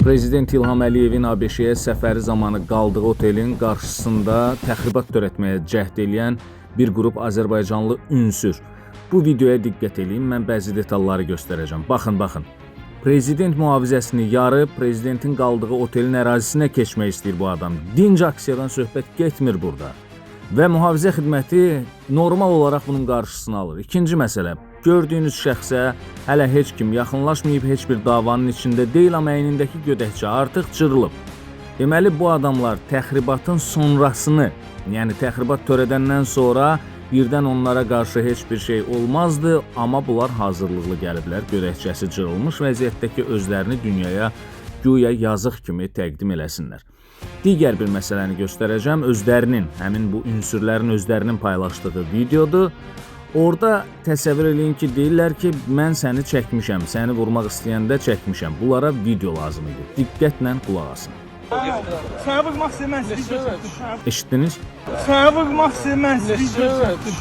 Prezident İlham Əliyevin ABŞ-yə səfəri zamanı qaldığı otelin qarşısında təxribat törətməyə cəhd eləyən bir qrup azərbaycanlı ünsür. Bu videoya diqqət eləyin, mən bəzi detalları göstərəcəm. Baxın, baxın. Prezident mühafizəsini yarıb prezidentin qaldığı otelin ərazisinə keçmək istəyir bu adam. Dinc aksiyadan söhbət getmir burada. Və mühafizə xidməti normal olaraq bunun qarşısını alır. İkinci məsələ, gördüyünüz şəxsə hələ heç kim yaxınlaşmayıb, heç bir davanın içində deyil, amma əynindəki gödəkçə artıq cırılıb. Deməli bu adamlar təxribatın sonrasını, yəni təxribat törədəndən sonra birdən onlara qarşı heç bir şey olmazdı, amma bunlar hazırlıqlı gəliblər, gödəkçəsi cırılmış vəziyyətdəki özlərini dünyaya güya yazıq kimi təqdim eləsinlər. Digər bir məsələni göstərəcəm. Özlərinin, həmin bu ünsürlərin özlərinin paylaşdığı videodur. Orada təsəvvür eləyin ki, deyirlər ki, mən səni çəkmişəm, səni vurmaq istəyəndə çəkmişəm. Bunlara video lazım idi. Diqqətlə qulaq asın. Sənə vurmaq istəyir, mən sizi video çəkdim. Eşitdiniz? Sənə vurmaq istəyir, mən sizi video çəkdim.